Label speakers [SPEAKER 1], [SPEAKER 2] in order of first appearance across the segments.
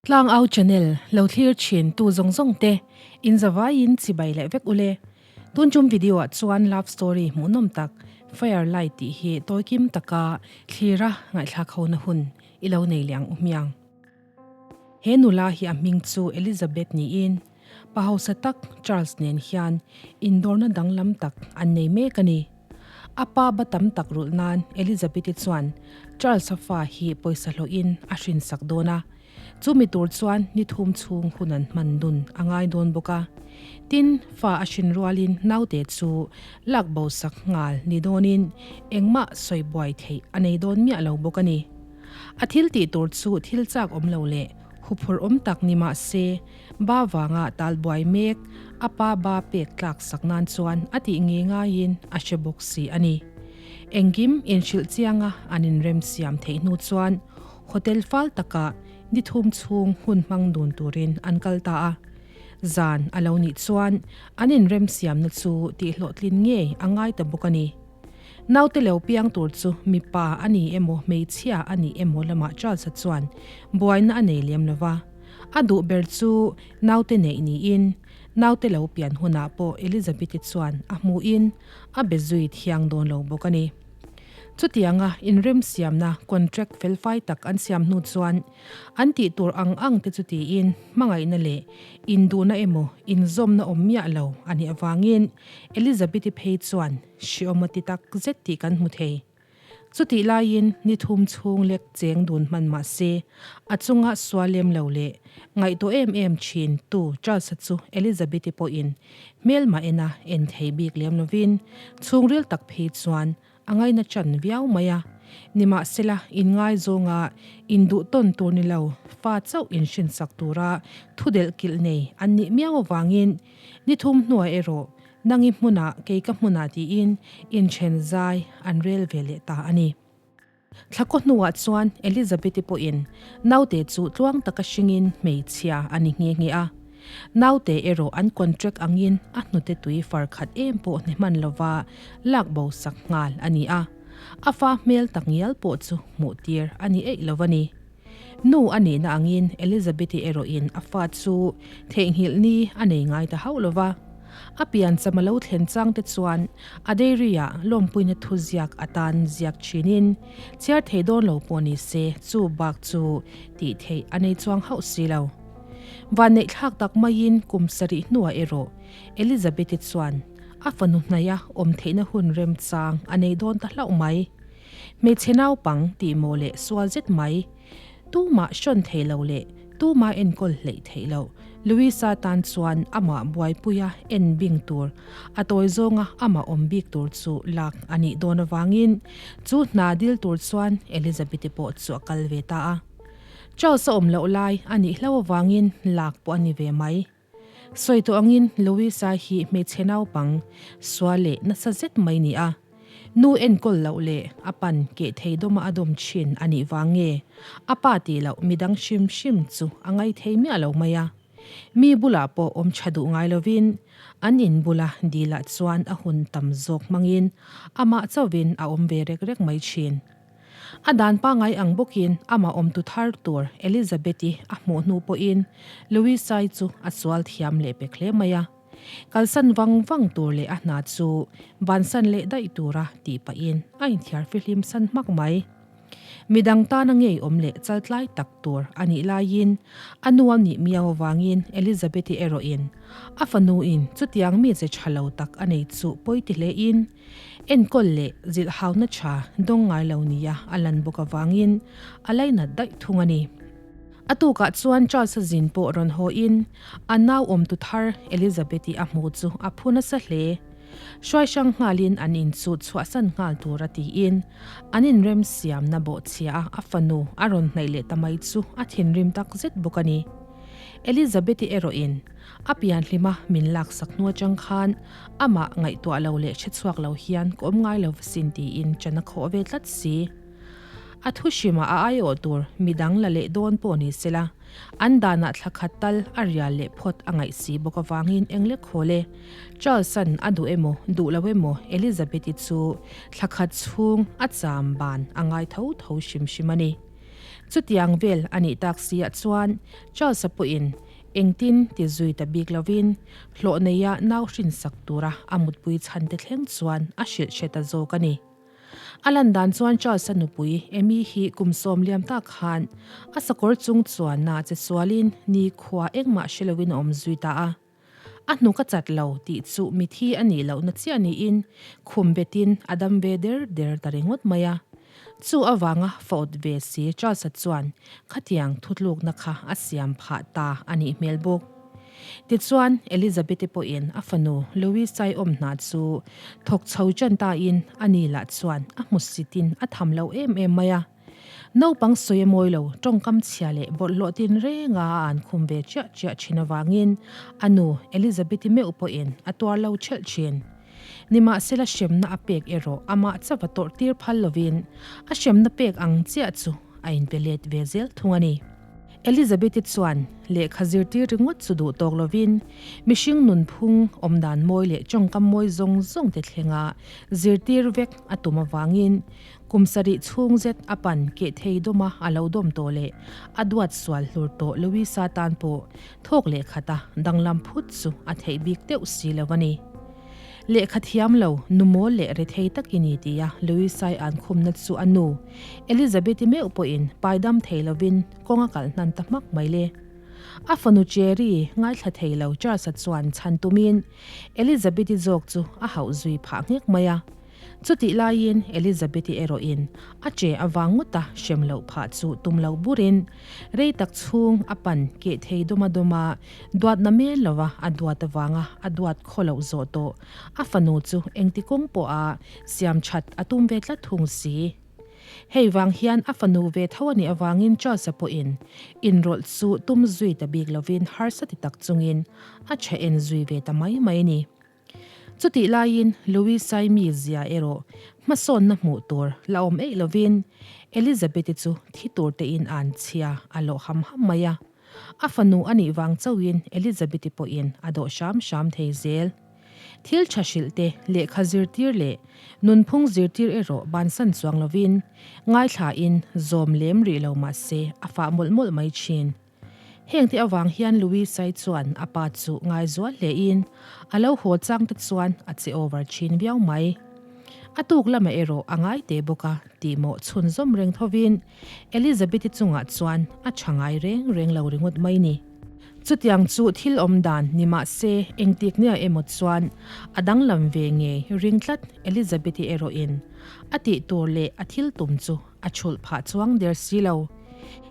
[SPEAKER 1] Tlangau channel lo thlir thin tu zawng zawng te in zavaiin chibai leh vek ule. Tun tum video ah chuan love story hmuhnawm tak Firelight tih hi tawikim taka thlira ngaihthlak ho na hun i lo nei leh ang u hmiang. He nula hi a hming chu Elizabeth niin Pa hausa tak Charles nen hian indawrna danglam tak an nei mek a ni. A pa ba tam tak rulh nan Elizabeth-i chuan Charles-a fa hi pawisa hlawhin a hrinsak dawn a, chumi tur chuan ni thum chhung hun an hman dun a ngai dawn bawk a. Tin, fa a hrin rualin naute chu lak bo sak nghal ni dawnin engmah sawi buai theih a nei dawn miah lo bawk a ni. A thil tih tur chu thil chak awm lo leh huphurh awm tak ni mah se, Ba vanga tal buai mek, a pa ba pek tlak sak nan chuan a tih nge ngaiin a hre bawk si a ni. Engkim inhrilh chianga an inrem siam theih hnu chuan hotel fal takah ni thum chhung hun hmang dun turin an kal ta a. Zan a lo nih chuan an inrem siamna chu tihhlawhtlin ngei a ngai ta bawk a ni. Naute lo piang tur chu mipa a ni emaw hmeichhia a ni emaw lamah Charles-a chuan buaina a nei lem lo va. A duh ber chu naute neih niin naute lo pian hunah pawh Elizabeth-i chuan a hmuhin a be zui thiang dawn lo bawk a ni. Chutianga inremsiamna contract felfai tak an siam hnu chuan an tih tur ang ang te chu tiin hmangaihna leh induhna emaw inzawmna awm miah lo a nih avangin Elizabeth-i phei chuan hriawm a ti tak zet tih kan hmu thei. Chutih laiin ni thum chhung lek cheng dun hman mah se, a chunga sual lem lo leh ngaihtuah em em thin tu Charles-a chu Elizabeth-i pawhin hmelmah ena en thei bik lem lovin chhungril tak phei chuan a ngaina chan viau mai a. Nimahsela, inngaizawngah induh tawn tur ni lo fa chauh inhrinsak tura thudelh kilh nei an nih miau avangin ni thum hnuah erawh Nang i hmunah, kei ka hmunah tiin inthen zai an rel ve leh ta a ni. Thlakaw hnuah chuan Elizabeth-i pawhin naute chu tluang taka hringin hmeichhia a ni nghe nghe a. Naute erawh an contract angin a hnute tui far khat em pawh hne hman lova lak bo sak nghal a ni a. A fa hmel tak ngial pawh chu hmuh tir a ni eih lo a ni. Nu a nihna angin Elizabeth-i erawhin a fa chu theihnghilh ni a nei ngai ta hauh lo va. A pian cham a lo thlen chang te chuan a dairy-ah lawmpuina thu ziak atan ziak thinin chhiar thei dawn lo pawh ni se chu bak chu tih theih a nei chuang hauh si lo. Vanneih thlak tak maiin kum sarih hnuah erawh Elizabeth-i chuan a fanu hnaia awm theihna hun remchang a nei dawn ta hlauh mai. Hmeichhe naupang tih maw leh sual zet mai, tumah hrawn thei lo leh tuma enkawl hleih theih loh Louisa tan chuan amah buaipuia en bing tur, a tawi zawnga amah awm bik tur chu lak a nih dawn avangin chu hna dil tur chuan Elizabeth-i pawh chu a kal ve ta a. Charles-a awm loh lai a nih hlauh avangin lak pawh a ni ve mai. Sawi tawh angin Louisa hi hmeichhe naupang sual leh nasa zet mai ni a. Nu enkawl loh leh a pan keh thei dawma a dawm thin a nih vang nge a pa tih loh midang hrim hrim chu a ngai thei miah lo mai a. Mi bulah pawh awm tha duh ngai lovin an in bula dilah chuan a hun tam zawk hmangin amah chauhin a awm ve rek rek mai thin. A dan pangngai ang bawkin amah awmtu thar tur Elizabeth-i a hmuh hnu pawhin Louisa-i chu a sual thiam leh pek hle mai a. Kalsan vang vang tur leh a hna chu bansan leh daih tura tih pahin a inthiar fihlim san hmak mai. Midang tana ngeiawm leh chaltlai tak tur a nih laiin a nu a nih miau avangin Elizabeth-i erawhin a fanuin chutiang mi che tha lo tak a nei chu pawi ti hlein Enkawl leh zilhhauna tha dawng ngai lo nia a lan bawk avangin a lainat daih thung a ni. A tukah chuan Charles-a zin pawh rawn hawiin a nau awmtu thar Elizabeth-i a hmu chu a phu nasa hle. Hruai hrang nghalin an inchut chhuahsan nghal tur a tiin an inremsiamna bawhchhia a a fanu a rawn hnaih leh ta mai chu a thinrim tak zet bawk a ni. Elizabeth-i erawhin A pianhlima min laksak hnu atang khan amah ngaihtuah lo leh hre chhuak lo hian ka awm ngai lo va sin tiin chan a khawh ve tlat si. A thu hrimah a aiawh tur midang la leh dawn pawh ni sela, an danah thla khat tal a rial leh phawt a ngaih si bawk avangin eng lek haw le. Charles-a'n a duh emaw duh lo emaw Elizabeth-i chu thla khat chhung a cham ban a ngai tho tho hrim hrim a ni. Chutiang vel a nih tak si ah chuan Charles-a pawhin engtin ti zui ta bik lovin hlawh neia nau hrinsak tura a mutpui chhan te thleng chuan a hrilh hre ta zawk a ni. A lan dan chuan Charles-a nupui Amy hi kum sawm liam tak khan a sakawr chung chuanna che sualin nikhua engmah hre loin a awm zui ta a. A hnuk a chat lo tih chu mithi a nih lohna chiah niin khum betin a dam ve der der ta ringawt mai a. Chu avanga fawt ve si Charles-a chuan khatiang thutlukna kha a siam phah ta a nih hmel bawk. Tichuan, Elizabeth-i pawhin a fanu Louisa-i awm hna chu thawk chho ṭan tain a ni lah chuan a hmusitin a tham lo em em mai a. Naupang sawi a mawi lo, tawngkam chhia leh bawlhhlawh tin renga a an khum ve chiah chiah thin avangin a nu Elizabeth-i meuh pawhin a tuar lo ṭhelh thin. Nimahsela hremna a pek erawh amah chauh a tawrh tir phal lovin a hremna pek ang chiah chu a inpe let ve zel thung a ni. Elizabeth-i chuan lehkha zirtir ringawt chu duh tawk lovin mihring nunphung awmdan mawi leh tawngkam mawi zawng zawng te thlenga zirtir vek a tum avangin Kum sarih chhung zet a pan keh thei dawma a lo dawm tawh leh a duat sual hlur tawh Louisa tan pawh thawk leh khata danglam phut chu a theih bik deuh si lo a ni. Lehkha thiam lo, nu mawl leh rethei tak i ni tia Louisai an khumna chu a nu Elizabeth-i meuh pawhin paidam thei lovin kawng a kalh hnan ta hmak mai le. A fanu Cherry ngaithla thei lo Charles-a chuan chhan tumin Elizabeth-i zawk chu a hauh zui phah nghek mai a. Chutih laiin Elizabeth-i erawhin a che avang ngawta hrem loh phah chu tum lo burin rei tak chhung a pan keh thei dawma dawma duatna mel lova a duat avanga a duat khaw loh zawh tawh a fanu chu engti kawng pawha siam that a tum ve tlat thung si. Hei vang hian a fanu ve tho a nih avangin Charles-a pawhin inrawlh chu tum zui ta bik lovin harsa ti tak chungin a tha en zui ve ta mai mai a ni. Chutih laiin Louis Saimi zia erawh hmasawnna hmuh tur la awm eih lovin Elizabeth-i chu thi tur tein an chhia a lawh ham ham mai a. A fanu a nih vang chauhin Elizabeth-i pawhin a dawh hram hram thei zel. Thil tha hrilh te, lehkha zirtir leh nunphung zirtir erawh bansan chuang lovin ngaithlain zawm lem rih lo mah se a fah mawlh mawlh mai thin. Hengte avang hian Louisai chuan a pa chu ngaizual hlein a lo haw chang te chuan a che over thin viau mai. A tuk lamah erawh a ngai teh bawk a tih mawh chhunzawm reng thovin Elizabeth-i chungah chuan a tha ngai reng reng lo ringawt mai ni. Chutiang chu thil awm dan ni mah se engtik nia emaw chuan a danglam ve ngei ring tlat Elizabeth-i erawhin a tih tur leh a thil tum chu a chhulh phah chuang der si lo.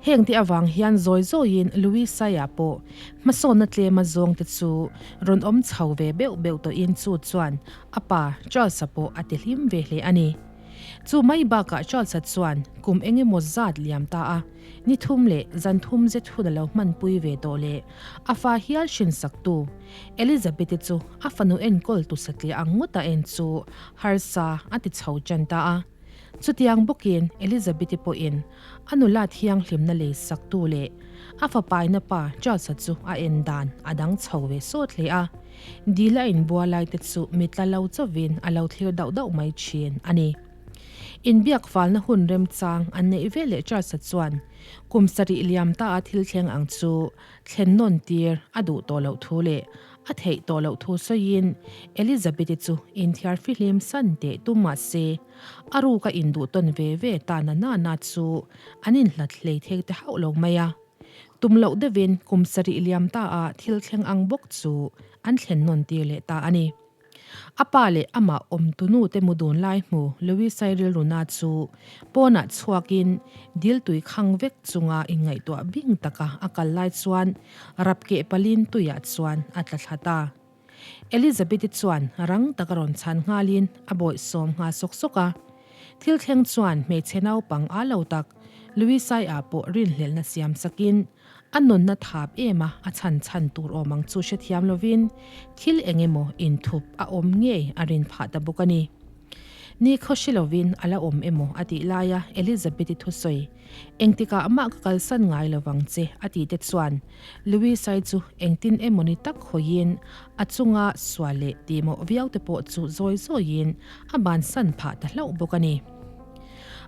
[SPEAKER 1] Heng te avang hian zawi zawiin Louis Saia pawh hmasawnna tlema zawngte chu rawn awm chho ve beuh beuh tawhin chu chuan a pa Charles-a pawh a ti hlim ve hle a ni. Chu mai bakah Charles-a chuan kum eng emaw zat liam ta a, ni thum leh zan thum zet hun a lo hmanpui ve tawh leh a fa hial hrinsaktu Elizabeth-i chu a fanu enkawl tu satliah ang ngawta en chu harsa a ti chho tan ta a. Chutiang bawkin Elizabeth-i pawhin a nula thianghlimna lei saktu leh a fapaina pa Charles-a chu a en dan a dang chho ve sawt hle a. Dil a inbua laite chu mitla lo chauhin a lo thlir dauh dauh mai thin a ni. Inbiak falna hun remchang an neih veleh Charles-a chuan kum sarih liam ta a thil thleng ang chu thlen nawn tir a duh tawh loh thu leh A theih tawh loh thu sawiin Elizabeth-i chu inthiar fihlim san teh tum mah se, a ruka induh tawn ve ve ta na na na chu an inhlat hlei thek te hauh lo mai a. Tum loh deuhin kum sarih liam ta a thil thleng ang bawk chu an thlen nawn tir leh ta a ni. A pa leh amah awmtunu te mu dun lai hmu Louisai rilruna chu pawnah chhuakin dil tui khang vek chunga inngaihtuah bing taka a kal lai chuan rap keh palin tuiah chuan a tla thla ta. Elizabeth-i chuan rang taka rawn chhan nghalin a bawihsawm nghal sawk sawk a. Thil thleng chuan hmeichhe naupang a lo tak Louisai-ah pawh rinhlelhna siam sakin A nunna thap em a, a chhan chhan tur awm ang chu hrethiam lovin thil eng emaw inthup a awm ngei a rin phah ta bawk a ni. Ni khaw hre lovin a la awm emaw a tih laia Elizabeth-i thusawi, Engtikah mah ka kalsan ngai lovang che a tih te chuan Louisa-i chu engtin emaw ni tak hawiin a chunga sual leh tihmawh viau te pawh chu zawi zawiin a bansan phah ta hlauh bawk a ni.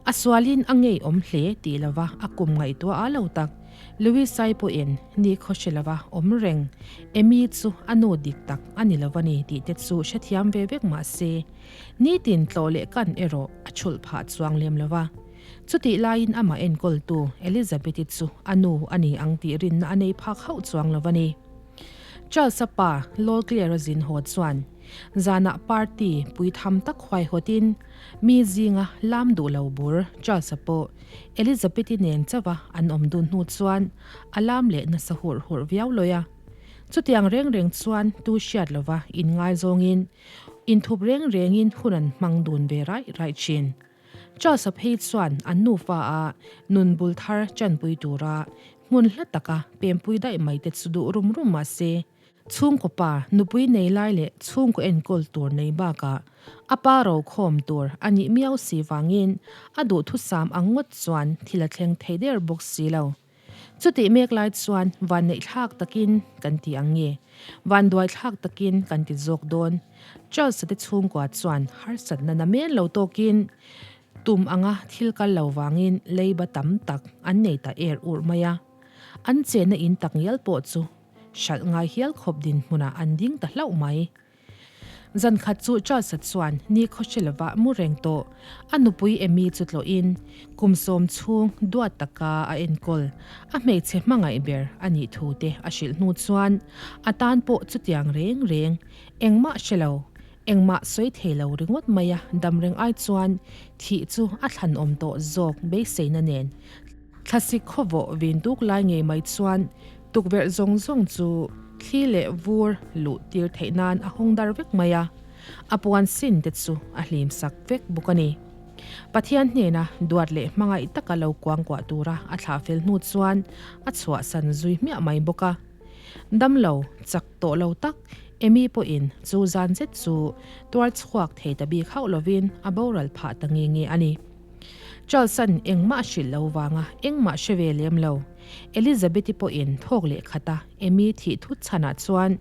[SPEAKER 1] A sualin a ngeiawm hle tih lova a kum ngaihtuah a lo tak. Louisai pawhin nikhaw hre lova awm reng Amy chu a nu dik tak a ni lo a ni tih te chu hrethiam ve vek mah se, nitin tlawh leh kan erawh a chhulh phah chuang lem lo va. Chutih laiin amah enkawltu Elizabeth-i chu a nu a ni ang tih rinna a nei phak hauh chuang lo a ni. Charles-a pa Lord Clare-a zin haw chuan zanah party pui tham tak huaihawtin mi zinga lam duh lo bur Charles-a pawh Elizabeth-i nen chauha an awm dun hnu chuan a lam leh nasa hurh hurh viau lawi a. Chutiang reng reng chuan tu hriat lova inngaizawngin inthup reng rengin hun an hmang dun ve raih raih thin. Charles-a phei chuan an nufa a nun bul thar chanpui tura hmun hla taka pempui daih mai te chu duh rum rum mah se, chhungkaw pa nupui nei lai leh chhungkaw enkawl tur nei bakah a pa ro khawm tur a nih miau si vangin a duhthusam ang ngawt chuan thil a thleng thei der bawk si lo. Chutih mek lai chuan vanneihthlak takin kan ti ang nge, vanduaithlak takin kan ti zawk dawn. Charles-a te chhungkua chuan harsatna na men lo tawkin tum anga thil kal lo vangin leiba tam tak an nei ta er ur mai a. An chenna in tak ngial pawh chu hralh ngai hial khawp dinhmunah an ding ta hlauh mai. Zan khat chu Charles-a chuan ni khawhre lovah mu reng tawh. A nupui Amy chu tlawhin kum sawm chhung duat taka a enkawl a hmeichhe hmangaih ber a nih thu te a hrilh hnu chuan a tan pawh chutiang reng reng engmah hre lo, engmah sawi thei lo ringawt maia dam reng ai chuan thih chu a thlanawm tawh zawk beiseina nen Thlasik khawvawh vin tuk lai ngei mai chuan tukverh zawng zawng chu thli leh vur luh tir theih nan a hawng dar vek mai a, a puan sin te chu a hlim sak vek bawk a ni. Pathian hnena duat leh hmangaih taka lo kuangkuah tura a thlah fel hnu chuan a chhuahsan zui hmiah mai bawk a. Damlo, chak tawh lo tak Amy pawhin chu zan zet chu tuar chhuak thei ta bik hauh lovin a boral phah ta nge nge a ni. Charles-a'n engmah a hrilh lo vanga engmah hre ve lem lo. Elizabeth-i pawhin thawk leh khat a, Amy thih thut chhanah chuan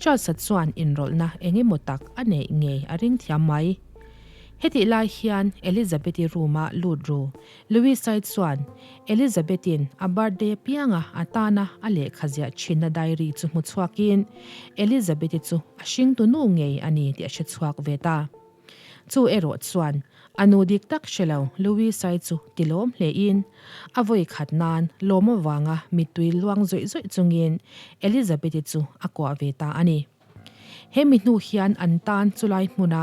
[SPEAKER 1] Charles-a chuan inrawlhna eng emaw tak a neih ngei a ring thiam mai. Hetih lai hian Elizabeth-i room-a lut ru Louis-i chuan Elizabeth-i'n a birthday apianga a tana a lehkha ziah thinna diary chu hmu chhuakin Elizabeth-i chu a hringtu nu ngei a ni tih a hre chhuak ve ta. Chu erawh chuan a nu dik tak hre lo Louisai chu ti lawm hlein a vawi khat nan lawm avanga mittui luang zawih zawih chungin Elizabeth-i chu a kuah ve ta a ni. He mi hnu hian an tan chulai hmuna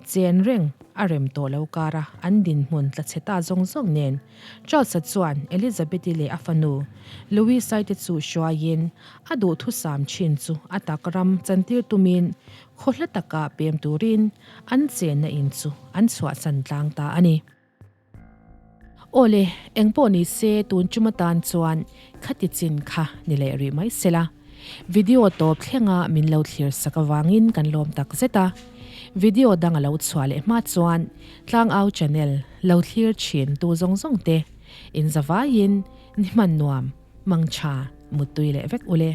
[SPEAKER 1] chen reng a rem tawh lo kara an dinhmun tla chhe ta zawng zawng nen Charles-a chuan Elizabeth-i leh a fanu Louisai te chu hruaiin a duhthusam thin chu a tak ram chantir tumin Khaw hla taka pem turin an chenna in chu an chhuahsan tlang ta a ni. Awle, engpawh ni se tun chum atan chuan khati chin kha ni leh rih mai sela. Video tawp thlenga min lo thlir sak avangin kan lawm tak zet a. Video dang a lo chhuah leh hma chuan Tlangau channel lo thlir thin tu zawng zawng te in zavaiin ni hman nuam, mangtha, muttui leh vek ule.